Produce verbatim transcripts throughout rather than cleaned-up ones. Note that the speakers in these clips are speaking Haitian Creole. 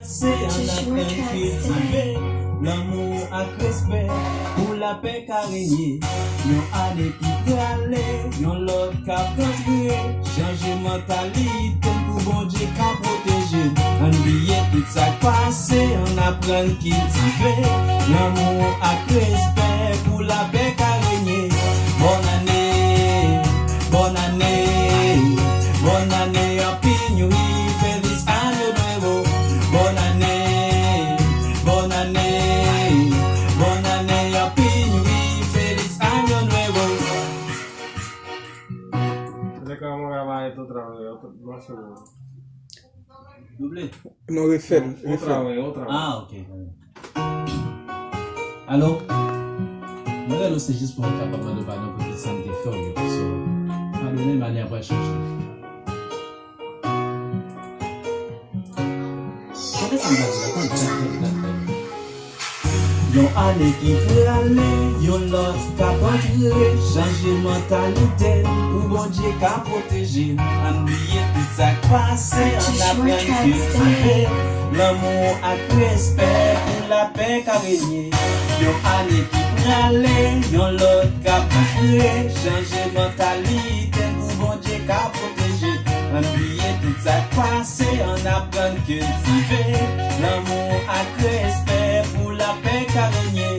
Se an aprann kiltive lanmou ak respè pou lapè ka renye. Yon ane ki prale, yon lòt k ap rantre. Chanje mantalite n pou Bondye ka pwoteje n. Ann bliye tout sa k pase, ann aprann kiltive lanmou ak respè pou lapè ka renye. Bòn ane, bòn ane, bòn ane Happy New Year, feliz año nuevo. Bòn ane, bòn ane, bòn ane Happy New Year, feliz año nuevo. Double. Non, refè l, refè l. Ah, ok. Alo? Mwen rele w se jis pou mwen kapab mande w padon pou tout sa m te fè w yo. So, padone m, ane a pral chanje. Tande sa m pral di la, tande, tande, tande, tande. Yon ane ki prale, yon lòt k ap antre, chanje mantalite n pou Bondye ka pwoteje n. Ann bliye tout sa k pase, ann aprann kiltive lanmou ak respè pou lapè ka renye. Yon ane ki prale, yon lòt k ap antre, chanje mantalite n pou Bondye ka pwoteje n. Ann bliye tout sa k pase, ann aprann kiltive lanmou ak respè pou lapè ka renye.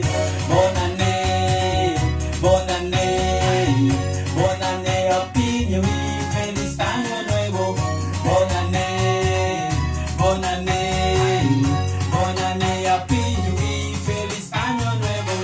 Bòn ane, bòn ane, bòn ane Happy New Year, feliz año nuevo. Bòn ane, bòn ane, bòn ane Happy New Year, feliz año nuevo.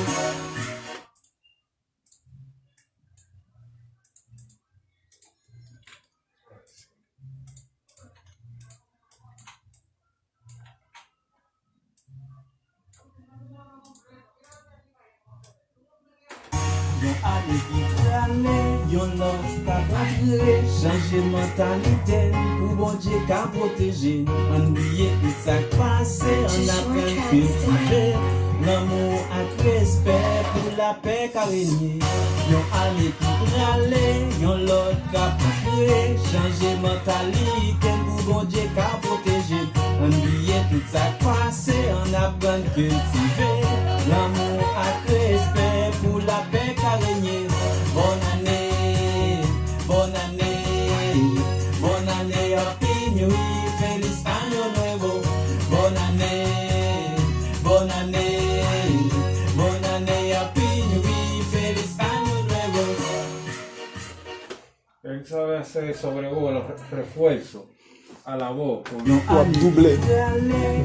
Yon ane ki prale, yon lòt k ap antre, chanje mantalite n pou Bondye ka pwoteje n. Ann bliye tout sa k pase, ann aprann kiltive lanmou ak respè pou lapè ka renye. Yon ane ki prale, yon lòt k ap antre, chanje mantalite n pou Bondye ka pwoteje n. Ann bliye tout sa k pase, ann aprann kiltive lanmou ak respè pou lapè ka renye. Bòn ane, bòn ane, bòn ane Happy New Year, feliz año nuevo. Bòn ane, bòn ane, bòn ane Happy New Year, feliz año nuevo. Exhale sobre vos los refuerzos. Alabó. W ap double.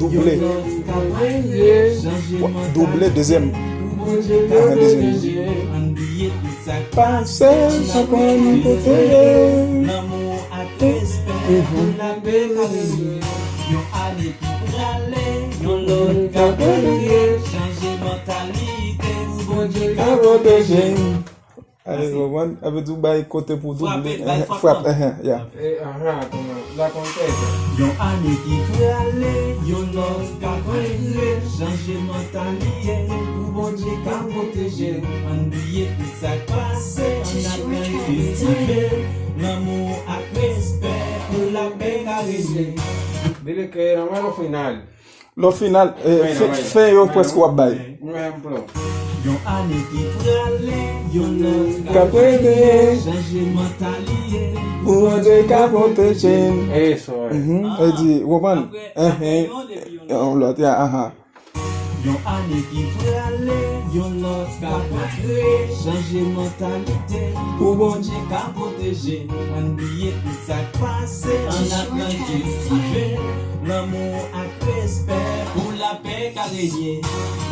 Double. W ap double dezyèm. Ahan, dezyèm. Pase, aprann pwoteje. Lanmou ak respè pou lapè ka renye. Yon ane ki prale, yon lòt k ap antre. Chanje mantalite pou Bondye ka pwoteje n. Ale, w konprann? Sa vle di w bay kote pou double. Frape, bay frape. Frape, ehe, ya. E, aha, kòman? La kontèt. Yon ane ki prale, yon lòt k ap antre, chanje mantalite n pou Bondye ka pwoteje n. Ann bliye tout sa k pase, ann aprann kiltive lanmou ak respè pou lapè ka renye. Dile ke nan mano final. Lè w final, eh, fen, fen yo prèske w ap bay. Yon ane ki prale, yon lòt k ap vini, chanje mantalite pou Bondye ka pwoteje n. Mhm, e di, w konprann? Enhen, yon lòt, ya, aha. Yon ane ki prale, yon lòt k ap antre, chanje mantalite pou Bondye ka pwoteje n. Ann bliye tout sa k pase, ann aprann kiltive lanmou ak respè pou lapè ka renye.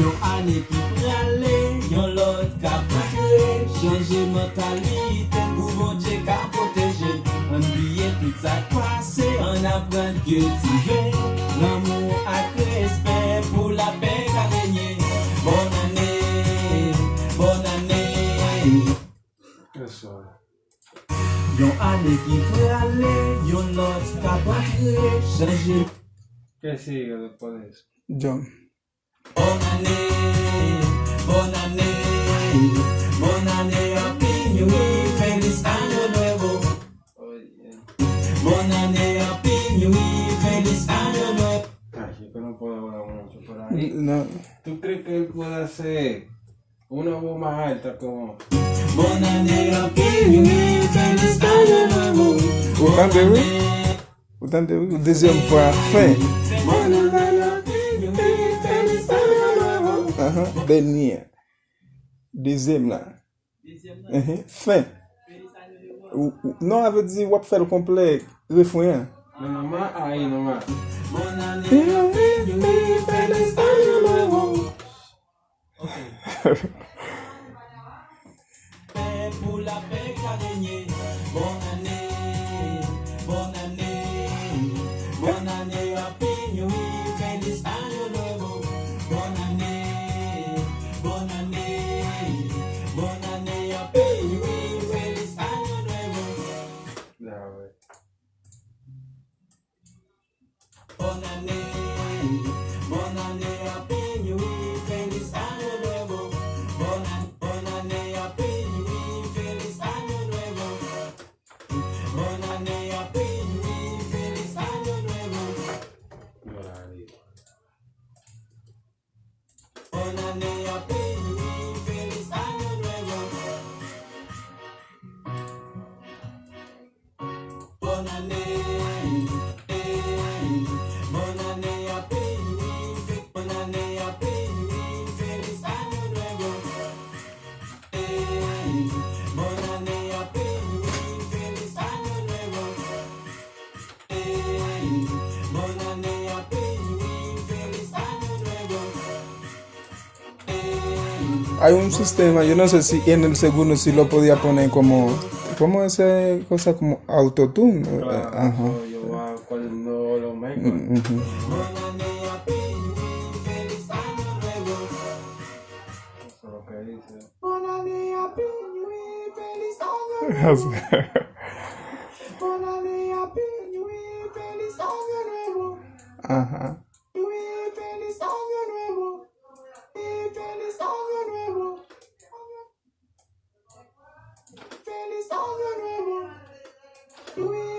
Yon ane ki prale, yon lòt k ap antre, chanje mantalite pou Bondye ka pwoteje n. Ann bliye tout sa k pase, ann aprann kiltive lanmou ak respè pou lapè ka renye. Bòn ane, bòn ane. Yes, sir. Yon ane ki prale, yon lòt k ap antre, chanje. Kèsi, John. Bòn ane, bòn ane, bòn ane, Happy New Year, feliz año nuevo. Bòn ane, Happy New Year, feliz año nuevo. Pero no puedo hablar mucho por ahí. No. ¿Tú crees que él puede hacer una voz más alta como Bonne année, happy new year, feliz año nuevo? Ou tande, wi. Ou tande, wi. Dezyèm fwa, fen. Bonne année, happy new year, feliz año nuevo. Ahan, dènye. Dezyèm la. Ehe, fen. Ou- ou- Non, sa vle di w ap fè l konplè refren an. Nòmal, ayi, nòmal. Bonne année, happy new year, feliz año nuevo. Pè pou lapè ka renye. Bonne année, bonne année, bonne année, happy new year, feliz año nuevo. Bonne année, bonne année, bonne année, happy new year, feliz año nuevo. Bonne année, bonne année, happy new year, feliz año nuevo. Bonne an- bonne année, happy new year, feliz año nuevo. Bonne année, happy new year, feliz año nuevo. Bonne année, happy new year, feliz año nuevo. Bonne année, bonne année, happy new year, bonne année, happy new year, feliz año nuevo. Bonne année, happy new year, feliz año nuevo. Bonne année, happy new year, feliz año nuevo. Hay un sistema, yo no sé si en el segundo si lo podía poner como, ¿cómo es esa cosa? Como autotune. Ajá. Eso es lo que dice. Bonne année, happy new year, feliz año nuevo. Bonne année, happy new year, feliz año nuevo. Ajá. New year, feliz año nuevo. New year, feliz año nuevo. Feliz año nuevo. New year,